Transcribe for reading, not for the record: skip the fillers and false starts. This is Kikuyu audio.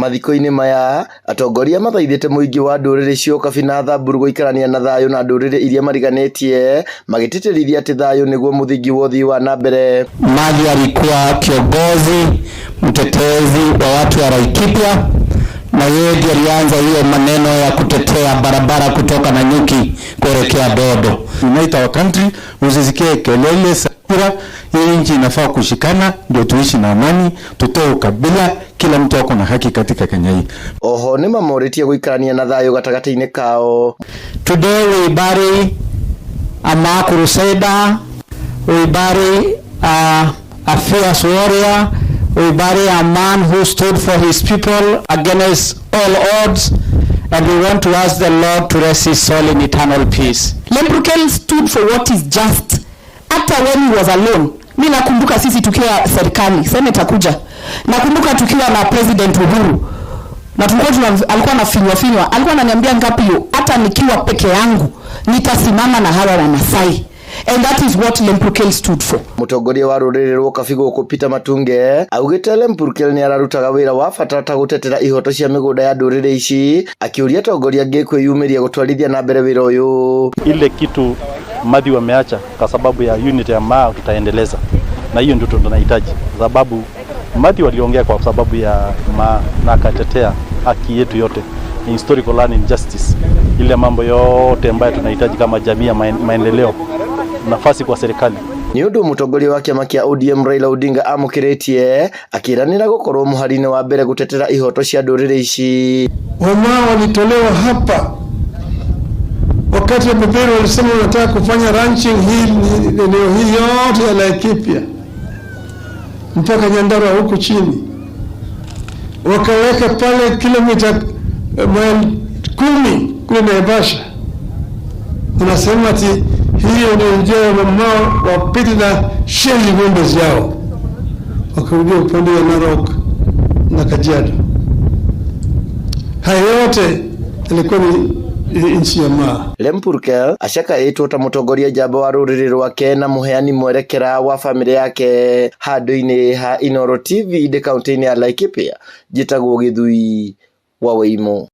Mathiko-inĩ maya, atongoria mathaithĩte mũingĩ wa ndũrĩrĩ cia Ukabi na Thamburu gũikarania na thayũ na ndũrĩrĩ iria mariganĩtie, magĩtĩtĩrithia atĩ thayũ nĩguo mũthingi wa ũthii wa na mbere. Mathi alikuwa kiongozi mtetezi wa watu wa Laikipia na yeye ndiye alianza hiyo maneno ya kutetea barabara kutoka Nanyuki kuelekea Dodo. Unite our country, usisikie kelele sakura. Hii nchi inafaa kushikana ndio tuishi na amani, tutoe ukabila, kila mtu ako na haki katika Kenya hii. Oho nĩmamorĩtie gũikarania na thayũ gatagatĩ-inĩ kao. Today we bury a Maa crusader, we bury a fierce warrior, we bury a man who stood for his people against all odds, and we want to ask the Lord to rest his soul in eternal peace. Lempurkel stood for what is just hata when he was alone. Mi nakumbuka sisi tukiwa serikali, senator kuja, nakumbuka tukiwa na President Uhuru na tulikuwa tuna, alikuwa anafinywa finywa, alikuwa ananiambia ngapi hiyo, hata nikiwa peke yangu nitasimama na hawa Wamasai, and that is what Lempurkel stood for. Mũtongoria wa rũrĩrĩ rwa Ukabi gũkũ Peter Matunge augĩte Lempurkel nĩ ararutaga wĩra wa bata ta gũtetera ihoto cia mĩgũnda ya ndũrĩrĩ ici, akĩũria atongoria angĩ kwĩyumĩria gũtwarithia na mbere wĩra ũyũ. Ile kitu Mathew ameacha kwa sababu ya unity ya Maa tutaendeleza, na hiyo ndio tunahitaji, kwa sababu Mathew aliongea kwa sababu ya Maa na akatetea haki yetu yote, historical land injustice, ile mambo yote ambayo tunahitaji kama jamii ya maendeleo, nafasi kwa serikali. Nĩ ũndũ mũtongoria wa kĩama kĩa ODM Raila Odinga amũkĩrĩtie akĩranĩra gũkorwo mũhari-inĩ wa mbere gũtetera ihoto cia ndũrĩrĩ ici. Wamaa walitolewa hapa wakati wa beberu walisema wanataka kufanya ranching hii eneo hii yote ya Laikipia mpaka Nyandarua huku chini, wakaweka pale kilomita maili 10 kule Naivasha. Wanasema ati hiyo ndio njia ya Wamaa wapite na sheli ng'ombe zao, wakarudia upande wa Narok na Kajiado. Haya yote yalikuwa ni nchi ya Maa. Lempurkel acakaĩtwo ta mũtongoria njamba wa rũrĩrĩ rwake na mũheani mwerekera wa bamĩrĩ yake handũ-inĩ ha Inooro TV ndĩ kaunti-inĩ ya Laikipia. Njĩtagwo Gĩthui wa Wĩimũ.